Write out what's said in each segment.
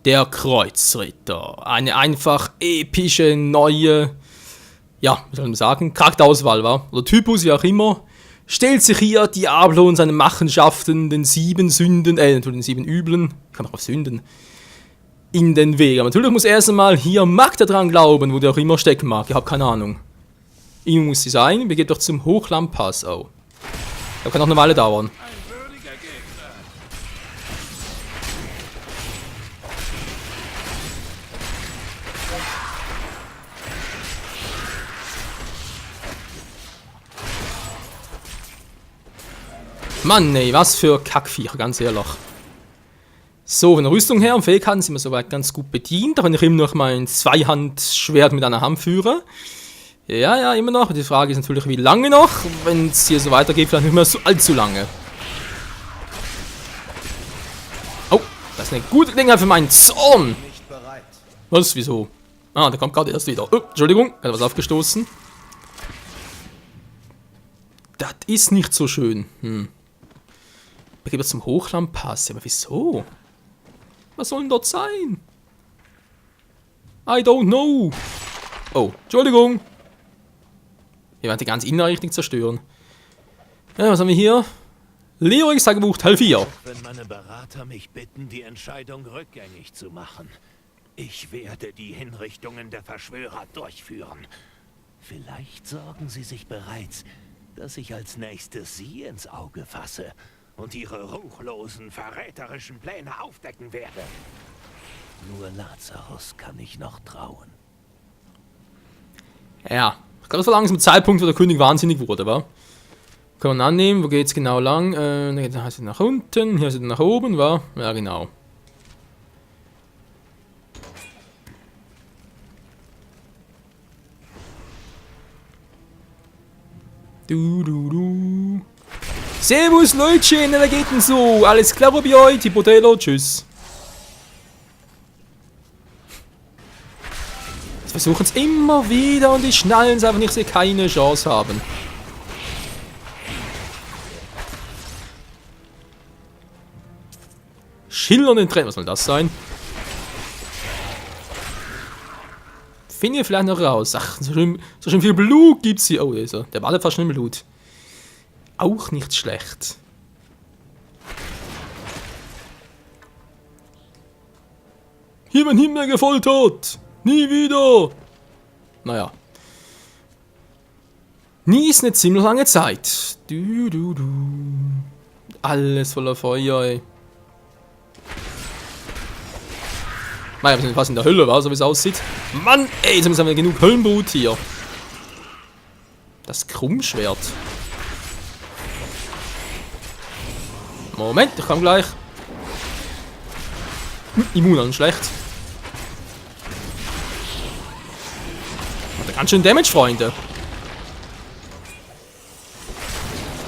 Der Kreuzritter. Eine einfach epische, neue, ja, wie soll man sagen, Charakterauswahl war. Oder Typus, wie auch immer. Stellt sich hier Diablo und seine Machenschaften, den 7 Sünden, den 7 Üblen, kann man auch auf Sünden, in den Weg. Aber natürlich muss erst einmal hier Magda dran glauben, wo der auch immer stecken mag. Ich habe keine Ahnung. Ihm muss sie sein. Wir gehen doch zum Hochlandpass. Oh. Das kann auch eine Weile dauern. Mann, ey, was für Kackviecher, ganz ehrlich. So, von der Rüstung her und Fähigkeiten sind wir soweit ganz gut bedient. Da kann ich immer noch mein Zweihandschwert mit einer Hand führen. Ja, immer noch. Die Frage ist natürlich, wie lange noch? Wenn es hier so weitergeht, vielleicht nicht mehr so allzu lange. Oh, das ist eine gute Gelegenheit für meinen Zorn. Was, wieso? Ah, der kommt gerade erst wieder. Oh, Entschuldigung, hat was aufgestoßen. Das ist nicht so schön. Wir gehen jetzt zum Hochlandpass. Aber wieso? Was soll denn dort sein? I don't know. Oh, Entschuldigung. Wir werden die ganze Innenrichtung zerstören. Ja, was haben wir hier? Leorigs Tagebuch Teil 4. Wenn meine Berater mich bitten, die Entscheidung rückgängig zu machen. Ich werde die Hinrichtungen der Verschwörer durchführen. Vielleicht sorgen sie sich bereits, dass ich als nächstes sie ins Auge fasse und ihre ruchlosen, verräterischen Pläne aufdecken werde. Nur Lazarus kann ich noch trauen. Ja, gerade so langsam Zeitpunkt, wo der König wahnsinnig wurde, wa? Kann man annehmen, wo geht's genau lang? Dann geht es nach unten, hier ist es nach oben, wa? Ja, genau. Du. Servus Leutchen, wer geht denn so? Alles klar bei euch? Tipotelo, tschüss. Sie versuchen es immer wieder und die schnallen es einfach nicht, sie keine Chance haben. Schillernden Tränen, was soll das sein? Finden wir vielleicht noch raus. Ach, so schön viel Blut gibt's hier. Oh, der badet fast schon im Blut. Auch nicht schlecht. Hier wird nicht mehr gefoltert. Nie wieder. Naja. Nie ist eine ziemlich lange Zeit. Alles voller Feuer, ey. Naja, wir sind fast in der Hölle, so wie es aussieht. Mann, ey, jetzt haben wir genug Höllenbrut hier. Das Krummschwert. Moment, ich komme gleich. Immun an schlecht. Hat ganz schön Damage, Freunde.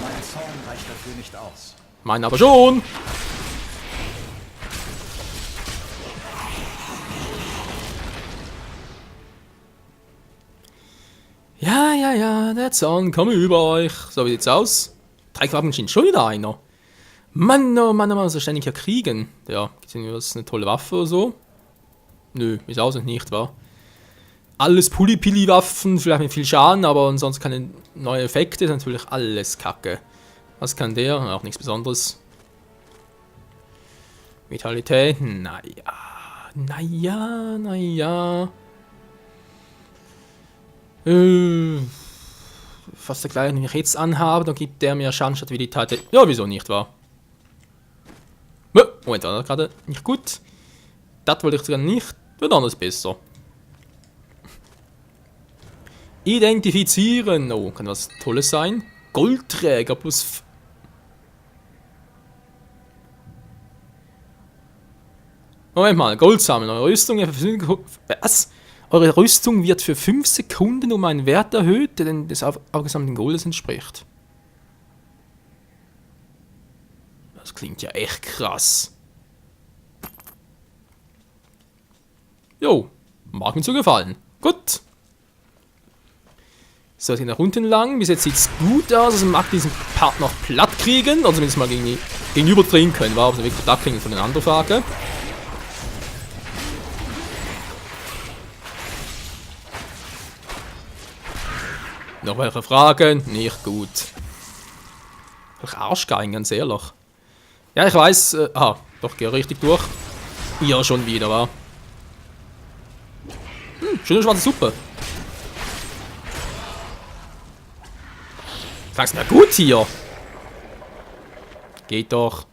Mein Zorn reicht dafür nicht aus. Mein aber schon. Ja, der Zorn, komme über euch. So, wie sieht's aus? 3 Waffenmaschinen, schon wieder einer. Mann, oh Mann, so ständig ja kriegen. Ja, ist das eine tolle Waffe oder so? Nö, ist auch nicht, wahr? Alles Pulli-Pilli-Waffen, vielleicht mit viel Schaden, aber ansonsten keine neuen Effekte, ist natürlich alles Kacke. Was kann der? Auch nichts Besonderes. Vitalität, naja. Fast der gleiche, den ich jetzt anhabe, dann gibt der mir Schaden statt Vitalität. Ja, wieso nicht, wahr? Moment, war das gerade nicht gut? Das wollte ich sogar nicht. Wird anders besser. Identifizieren. Oh, kann was Tolles sein. Goldträger plus... Moment mal, Gold sammeln. Eure Rüstung... Was? Eure Rüstung wird für 5 Sekunden um einen Wert erhöht, der des aufgesammelten Goldes entspricht. Das klingt ja echt krass. Jo, mag mir so gefallen. Gut. So, es geht nach unten lang. Bis jetzt sieht es gut aus. Also man mag diesen Part noch platt kriegen. Oder zumindest mal gegenüber drehen können. War aber so wirklich platt kriegen von den anderen Frage. Noch welche Fragen? Nicht gut. Ich Arschgein, ganz ehrlich. Ja, ich weiß. Doch, geh richtig durch. Ja, schon wieder, wa? Schöne schwarze Suppe. Sag's mir gut hier. Geht doch.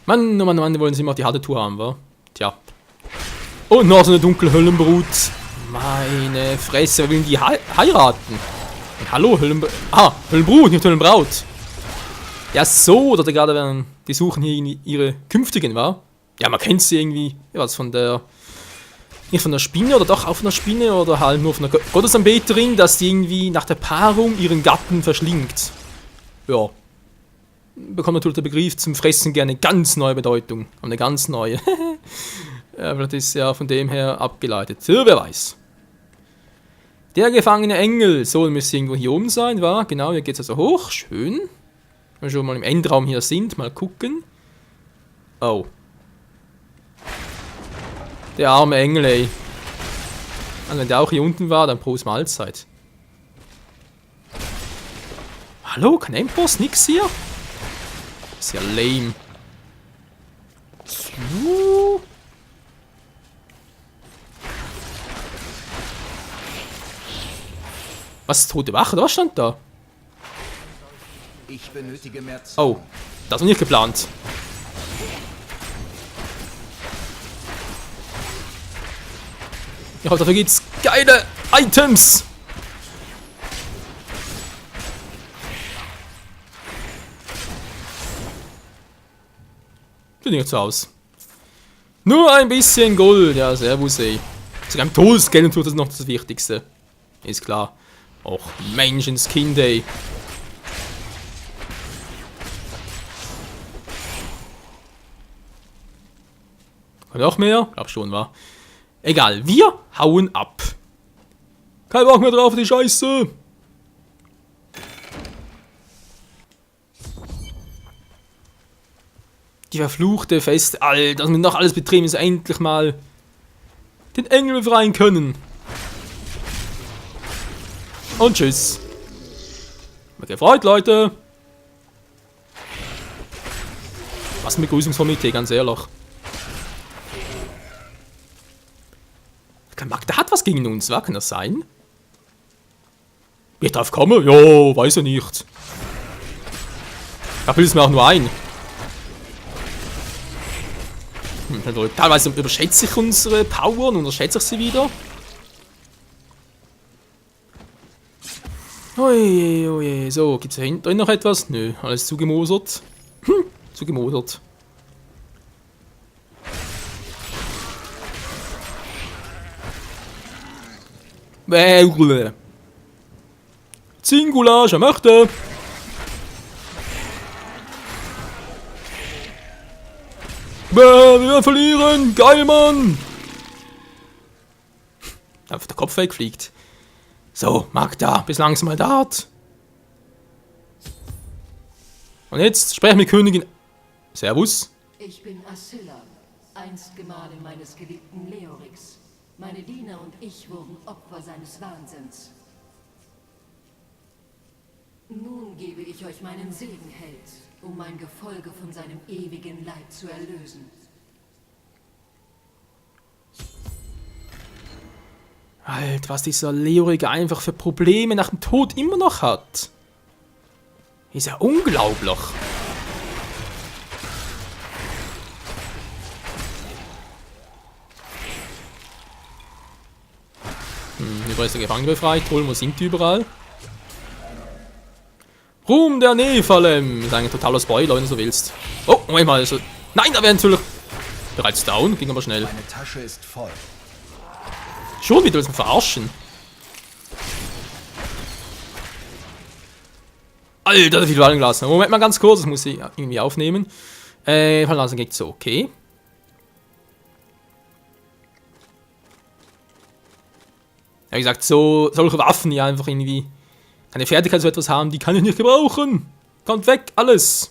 Mann, oh Mann, oh Mann, wollen sie immer die harte Tour haben, wa? Tja. Und noch so eine dunkle Höllenbrut. Meine Fresse, wir wollen die heiraten. Hallo, Höllenbrut, nicht Höllenbraut. Ja, so, oder gerade werden die suchen hier ihre künftigen, wa? Ja, man kennt sie irgendwie. Was von der. Nicht von der Spinne oder doch auch von der Spinne oder halt nur von der Gottesanbeterin, dass die irgendwie nach der Paarung ihren Gatten verschlingt. Ja. Bekommt natürlich der Begriff zum Fressen gerne eine ganz neue Bedeutung. Eine ganz neue. Aber das ist ja von dem her abgeleitet. Ja, wer weiß. Der gefangene Engel. So, müsste irgendwo hier oben sein, war. Genau, hier geht es also hoch. Schön. Wenn wir schon mal im Endraum hier sind, mal gucken. Oh. Der arme Engel, ey. Und wenn der auch hier unten war, dann Prost Mahlzeit. Hallo, kein Endboss, nix hier? Ist ja lame. So. Was, tote Wache? Was stand da? Ich benötige mehr Zeit. Oh, das war nicht geplant. Ja, dafür gibt's geile Items. Sieht nicht so aus. Nur ein bisschen Gold. Ja, servus, ey. Sogar im Todesgeld tut das noch das Wichtigste. Ist klar. Och, Menschenskind, ey. Noch mehr? Glaub schon, wa? Egal, wir hauen ab. Kein Bock mehr drauf, die Scheiße. Die verfluchte Feste, Alter, dass wir noch alles betrieben ist, endlich mal den Engel befreien können. Und tschüss. Mir gefreut, Leute. Was ein Begrüßungskomitee, ganz ehrlich. Magda hat was gegen uns, wa? Kann das sein? Wie ich drauf komme? Jo, weiß er nicht. Da bildet es mir auch nur ein. Teilweise überschätze ich unsere Power und unterschätze ich sie wieder. Oje, oje. So, gibt es da hinten drin noch etwas? Nö, alles zugemosert. Zugemosert. Singular, je möchte. Wir werden verlieren. Geil, Mann. Einfach der Kopf wegfliegt. So, Magda, bis langsam mal dort. Und jetzt sprechen wir Königin. Servus. Ich bin Asylla, einst Gemahlin meines geliebten Leorix. Meine Diener und ich wurden Opfer seines Wahnsinns. Nun gebe ich euch meinen Segenheld, um mein Gefolge von seinem ewigen Leid zu erlösen. Alter, was dieser Leorik einfach für Probleme nach dem Tod immer noch hat. Ist ja unglaublich. Überall ist der Gefangene befreit. Olmo singt überall. Ruhm der Nephalem. Ist eigentlich ein totaler Spoiler, wenn du so willst. Oh, Moment mal. Also, nein, da wäre natürlich bereits down. Ging aber schnell. Meine Tasche ist voll. Schon wieder, willst du mich verarschen? Alter, da viel Wallen gelassen. Moment mal ganz kurz, das muss ich irgendwie aufnehmen. Verlassen geht so, okay. Ja, wie gesagt, solche Waffen, die einfach irgendwie keine Fertigkeit so etwas haben, die kann ich nicht gebrauchen. Kommt weg, alles.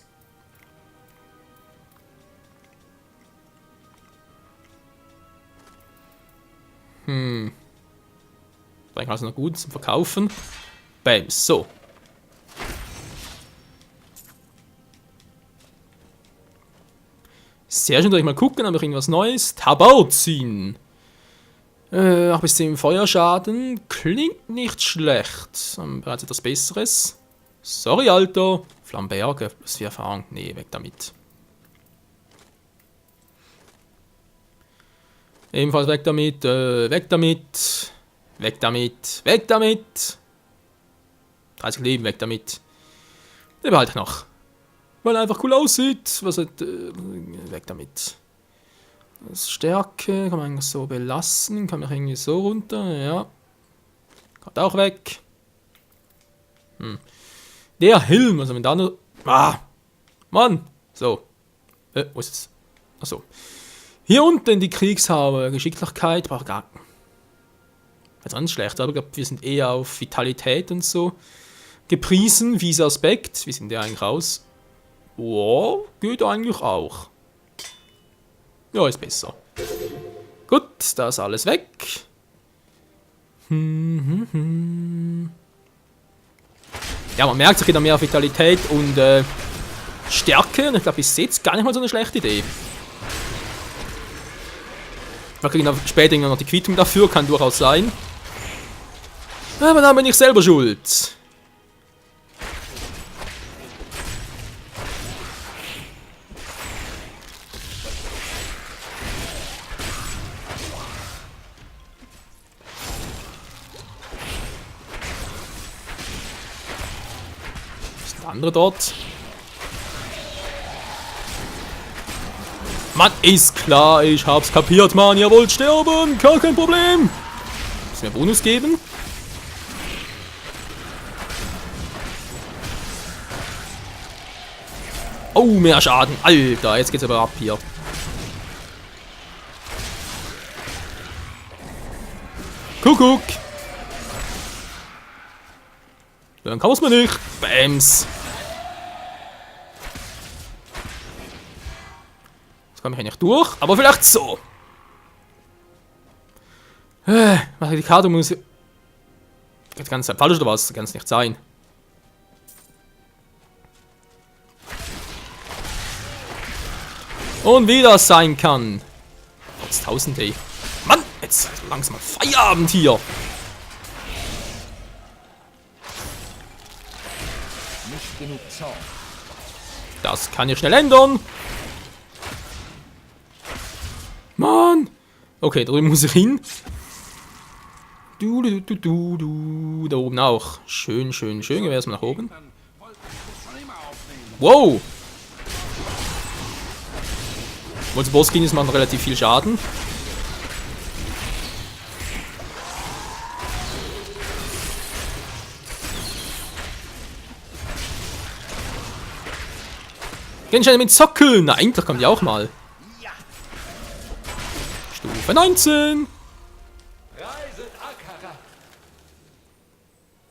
Vielleicht also noch gut zum Verkaufen. Bam, so. Sehr schön, dass ich mal gucken, habe ich irgendwas Neues. Tabarzin. 8 bis 10 Feuerschaden. Klingt nicht schlecht. Bereits etwas Besseres. Sorry, Alter. Flamberge, plus 4 Erfahrung. Nee, weg damit. Ebenfalls weg damit, weg damit. Weg damit, weg damit. 30 Leben, weg damit. Den behalte ich noch. Weil er einfach cool aussieht. Was hat, weg damit. Das Stärke kann man eigentlich so belassen. Kann man irgendwie so runter, ja. Kommt auch weg. Der Helm, also wenn da nur... Ah! Mann! So. Wo ist es? Achso. Hier unten die Kriegshaube. Geschicklichkeit. Braucht gar... Also ganz schlecht, aber ich glaube, wir sind eher auf Vitalität und so gepriesen. Wie Aspekt. Wie sieht der eigentlich aus? Wow, geht eigentlich auch. Ja, ist besser. Gut, da ist alles weg. Ja, man merkt sich wieder mehr auf Vitalität und Stärke. Und ich glaube, ist jetzt gar nicht mal so eine schlechte Idee. Wir kriegen später noch die Quittung dafür, kann durchaus sein. Aber dann bin ich selber schuld. Andere dort. Mann, ist klar, ich hab's kapiert, Mann. Ihr wollt sterben, gar kein Problem. Muss mir Bonus geben? Oh, mehr Schaden. Alter, jetzt geht's aber ab hier. Kuckuck. Dann kann man's mir nicht. Bams. Jetzt komme ich nicht durch, aber vielleicht so. Mache die Karte muss... Geht ganz falsch oder was? Kann es nicht sein. Und wie das sein kann. Trotz 1000, ey. Mann, jetzt langsam Feierabend hier. Nicht genug Zorn. Das kann ich schnell ändern. Mann. Okay, da drüben muss ich hin. Du. Da oben auch. Schön, schön, schön. Gehen wir erstmal nach oben. Wow. Obwohl es Bosskin ist, machen relativ viel Schaden. Gehen schnell mit Sockel. Nein, da kommt die auch mal. Stufe 19.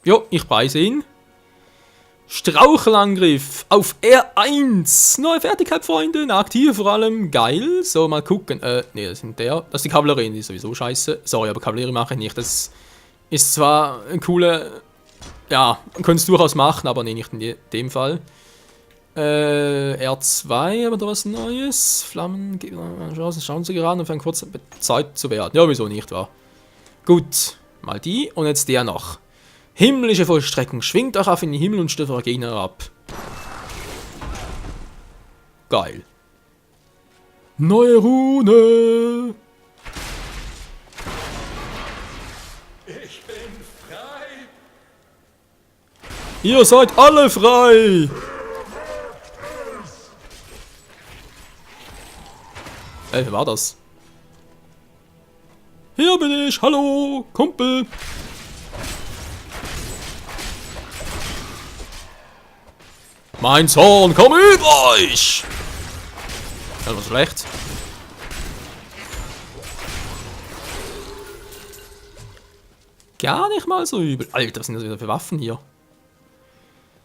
Jo, ich preise ihn. Strauchelangriff auf R1. Neue Fertigkeit, Freunde. Aktiv vor allem. Geil. So, mal gucken. Nee, das ist der. Das ist die Kavallerie. Die ist sowieso scheiße. Sorry, aber Kavallerie mache ich nicht. Das ist zwar ein cooler... Ja, man könnte es durchaus machen, aber nee, nicht in dem Fall. R2, aber da was Neues. Flammen... Schauen Sie gerade, um für eine kurze Zeit zu werden. Ja, wieso nicht, wahr? Gut. Mal die. Und jetzt der noch. Himmlische Vollstreckung. Schwingt euch auf in den Himmel und stößt eure Gegner ab. Geil. Neue Rune. Ich bin frei. Ihr seid alle frei. Wer war das? Hier bin ich. Hallo, Kumpel. Mein Zorn, komm über euch! Das war schlecht. Gar nicht mal so übel. Alter, was sind das wieder für Waffen hier?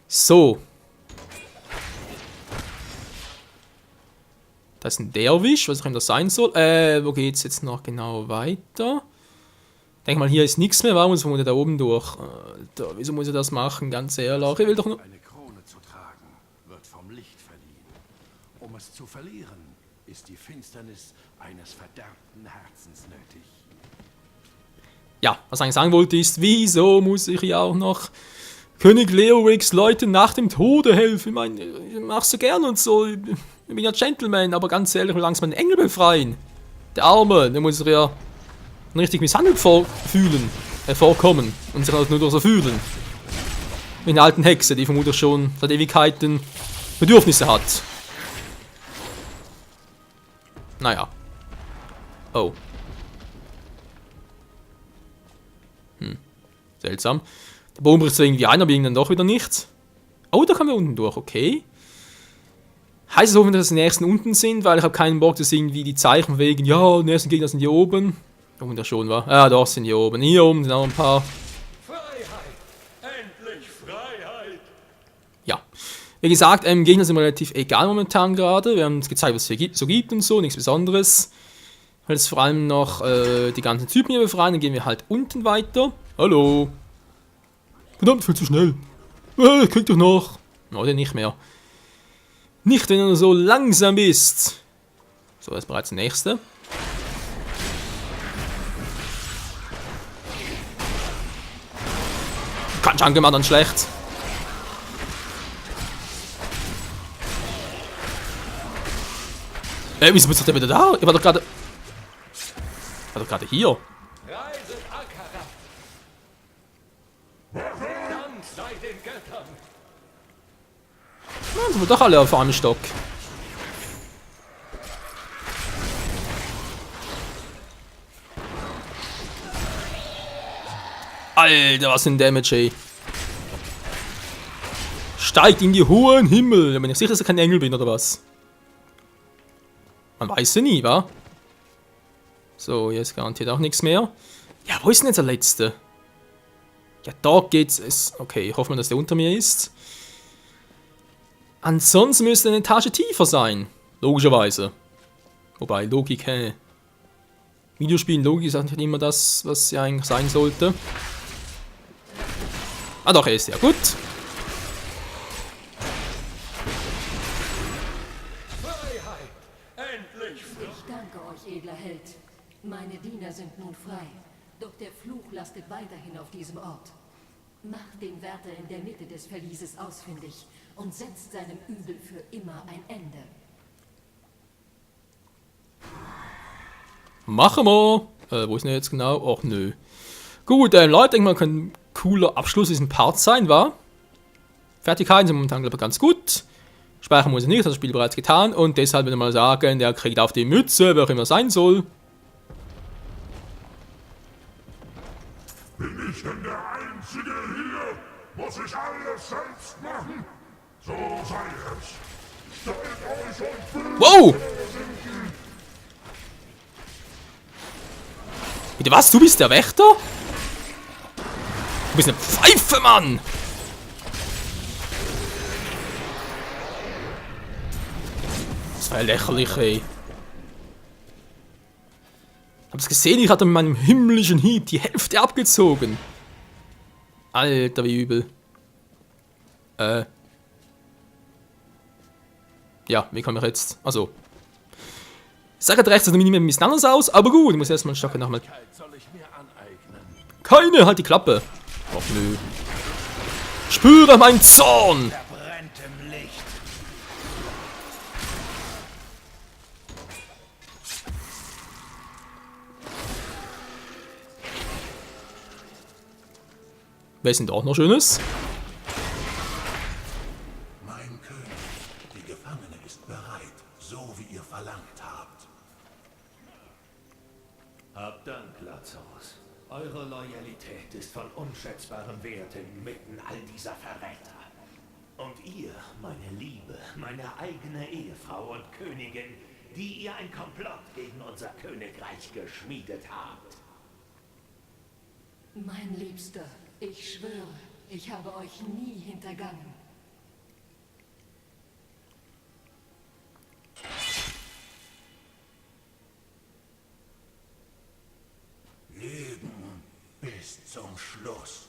So. Das ist ein Derwisch, was auch immer das sein soll. Wo geht's jetzt noch genau weiter? Denk mal, hier ist nichts mehr, warum muss man da oben durch? Alter, wieso muss ich das machen, ganz ehrlich? Ich will doch nur... Eine Krone zu tragen, wird vom Licht verliehen. Um es zu verlieren, ist die Finsternis eines verderbten Herzens nötig. Ja, was ich eigentlich sagen wollte ist, wieso muss ich ja auch noch König Leorix Leuten nach dem Tode helfen? Ich meine, ich mach's so gern und so. Ich bin ja Gentleman, aber ganz ehrlich, ich will langsam einen Engel befreien. Der Arme, der muss sich ja richtig misshandelt vorkommen und sich halt nur so fühlen. Wie eine alten Hexe, die vermutlich schon seit Ewigkeiten Bedürfnisse hat. Naja. Oh. Seltsam. Der Boden bricht so irgendwie ein, aber dann doch wieder nicht. Oh, da kommen wir unten durch, okay. Heißt es hoffentlich, dass die nächsten unten sind, weil ich habe keinen Bock, dass irgendwie die Zeichen wegen, ja, die nächsten Gegner sind hier oben. Oh, da schon war. Ja, doch sind hier oben. Hier oben sind auch ein paar. Freiheit! Endlich Freiheit! Ja. Wie gesagt, Gegner sind mir relativ egal momentan gerade. Wir haben uns gezeigt, was es hier so gibt und so, nichts Besonderes. Ich will jetzt vor allem noch die ganzen Typen hier befreien, dann gehen wir halt unten weiter. Hallo. Verdammt, viel zu schnell. Krieg doch noch. Oder nicht mehr. Nicht, wenn du so langsam bist. So, das ist bereits der nächste. Kann schon gemacht, dann schlecht. Wieso ist der wieder da? Ich war doch gerade hier. Reiset Akarat! Dank sei den Göttern! Ja, sind wir doch alle auf einem Stock. Alter, was ein Damage, ey. Steigt in die hohen Himmel. Da bin ich sicher, dass ich kein Engel bin, oder was? Man weiß ja nie, wa? So, jetzt garantiert auch nichts mehr. Ja, wo ist denn jetzt der letzte? Ja, da geht's. Okay, ich hoffe mal, dass der unter mir ist. Ansonsten müsste eine Etage tiefer sein. Logischerweise. Wobei, Logik, Videospielen, Logik ist auch nicht immer das, was sie eigentlich sein sollte. Ah doch, er ist ja gut. Freiheit! Endlich Freiheit! Ich danke euch, edler Held. Meine Diener sind nun frei. Doch der Fluch lastet weiterhin auf diesem Ort. Macht den Wärter in der Mitte des Verlieses ausfindig und setzt seinem Übel für immer ein Ende. Machen wir. Wo ist denn jetzt genau? Ach nö. Gut, Leute, ich denke mal, kann ein cooler Abschluss diesen Part sein, war. Fertigkeiten sind momentan, glaube ich, ganz gut. Speichern muss ich nicht, das hat das Spiel bereits getan. Und deshalb würde ich mal sagen, der kriegt auf die Mütze, wer auch immer sein soll. Bin ich denn der Einzige hier? Muss ich alles selbst machen? So sei es. Stellt euch und fühlt Wow! Bitte was? Du bist der Wächter? Du bist eine Pfeife, Mann! Das war ja lächerlich, ey. Habt ihr gesehen? Ich hatte mit meinem himmlischen Hieb die Hälfte abgezogen. Alter, wie übel. Ja, wie komme ich jetzt? Also. Ich sage rechts, das sieht ein bisschen anders aus, aber gut, ich muss erstmal einen Stock nochmal. Soll ich mir aneignen? Keine, halt die Klappe. Och nö. Spüre meinen Zorn! Er brennt im Licht. Wer ist denn da auch noch Schönes? Mein König, die Gefangene ist bereit, so wie ihr verlangt habt. Habt Dank, Lazarus. Eure Loyalität ist von unschätzbarem Wert inmitten all dieser Verräter. Und ihr, meine Liebe, meine eigene Ehefrau und Königin, die ihr ein Komplott gegen unser Königreich geschmiedet habt. Mein Liebster, ich schwöre, ich habe euch nie hintergangen. Leben bis zum Schluss.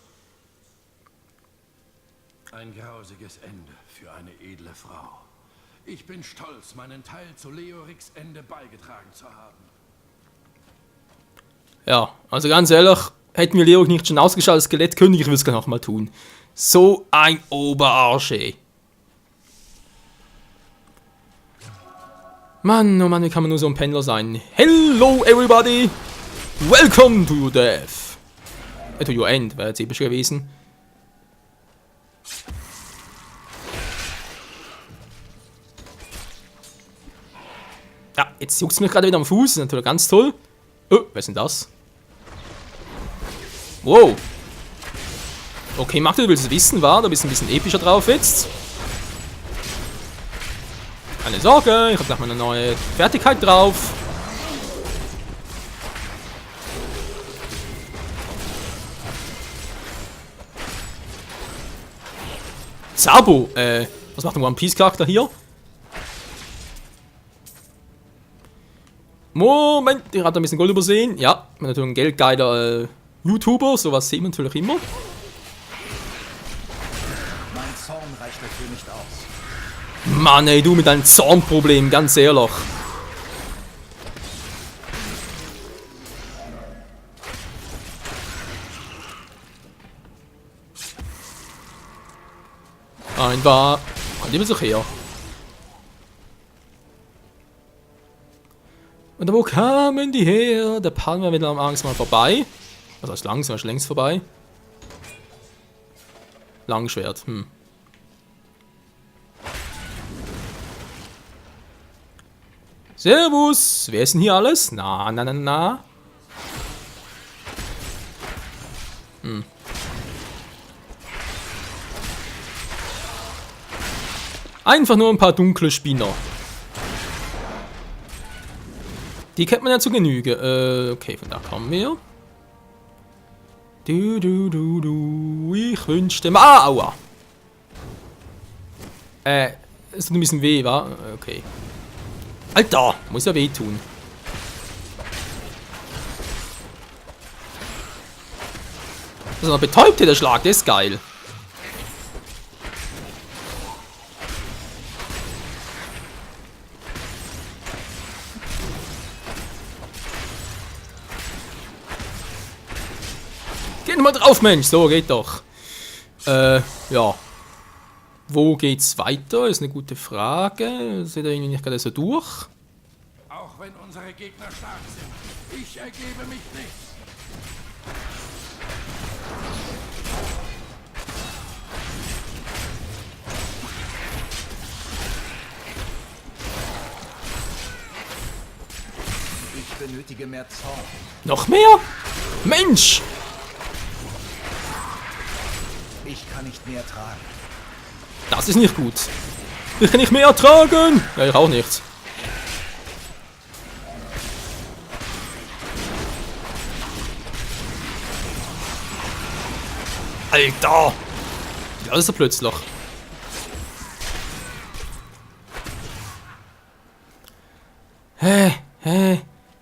Ein grausiges Ende für eine edle Frau. Ich bin stolz, meinen Teil zu Leoriks Ende beigetragen zu haben. Ja, also ganz ehrlich, hätten wir Leorik nicht schon ausgeschaltet als Skelettkönig, ich würde es gerne noch mal tun. So ein Oberarsch, ey. Mann, oh Mann, wie kann man nur so ein Pendler sein? Hello everybody! Welcome to your death! To your end, wäre jetzt episch gewesen. Ja, jetzt juckt es mich gerade wieder am Fuß, das ist natürlich ganz toll. Oh, wer ist denn das? Wow. Okay, Magda, du willst es wissen, war? Da bist du ein bisschen epischer drauf jetzt. Keine Sorge, ich habe gleich mal eine neue Fertigkeit drauf. Zabo, was macht ein One Piece Charakter hier? Moment, ich habe da ein bisschen Gold übersehen. Ja, ich bin natürlich ein geldgeiler YouTuber, sowas sehen wir natürlich immer. Mein Zorn reicht dafür nicht aus. Mann, ey, du mit deinem Zornproblem, ganz ehrlich. Einfach. Kommt immer so her. Und wo kamen die her? Der Palm war wieder langsam mal vorbei. Was heißt langsam? Ist längst vorbei. Langschwert, Servus! Wer ist denn hier alles? Na. Einfach nur ein paar dunkle Spinner. Die kennt man ja zu Genüge. Okay, von da kommen wir. Ich wünschte mal. Aua! Es tut ein bisschen weh, wa? Okay. Alter! Muss ja wehtun. Das ist noch betäubt hier, der Schlag, der ist geil. Geh mal drauf, Mensch! So, geht doch. Ja. Wo geht's weiter? Ist eine gute Frage. Seht ihr irgendwie nicht gerade so durch? Auch wenn unsere Gegner stark sind, ich ergebe mich nicht. Ich benötige mehr Zorn. Noch mehr? Mensch! Ich kann nicht mehr tragen. Das ist nicht gut. Ich kann nicht mehr ertragen. Ja, ich auch nicht. Alter! Ja, das ist er plötzlich.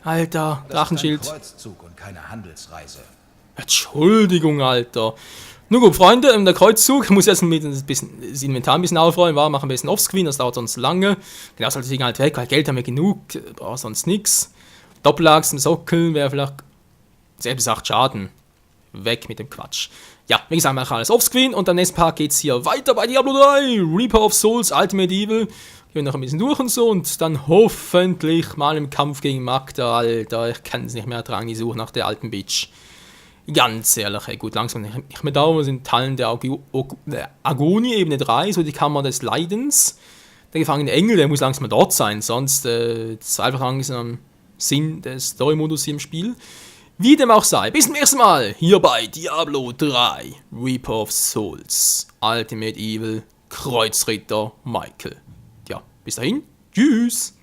Alter, Drachenschild. Das ist ein Kreuzzug und keine Handelsreise. Entschuldigung, Alter. Nun gut, Freunde, der Kreuzzug muss jetzt mit das Inventar ein bisschen aufräumen, machen ein bisschen Offscreen, das dauert sonst lange. Genau, sollte ich halt weg, weil Geld haben wir genug, braucht sonst nichts. Doppelachs im Sockel wäre vielleicht selbst 8 Schaden. Weg mit dem Quatsch. Ja, wie gesagt, mache alles Offscreen und am nächsten Part geht's hier weiter bei Diablo 3, Reaper of Souls, Ultimate Evil. Gehen noch ein bisschen durch und so und dann hoffentlich mal im Kampf gegen Magda, Alter. Ich kann es nicht mehr ertragen, die Suche nach der alten Bitch. Ganz ehrlich, ey, gut, langsam nicht mehr da, wir sind Teilen der Agonie, Ebene 3, so die Kammer des Leidens. Der gefangene Engel, der muss langsam mal dort sein, sonst ist einfach langsam Sinn des Story-Modus hier im Spiel. Wie dem auch sei, bis zum nächsten Mal hier bei Diablo 3, Reaper of Souls, Ultimate Evil, Kreuzritter Michael. Ja, bis dahin, tschüss!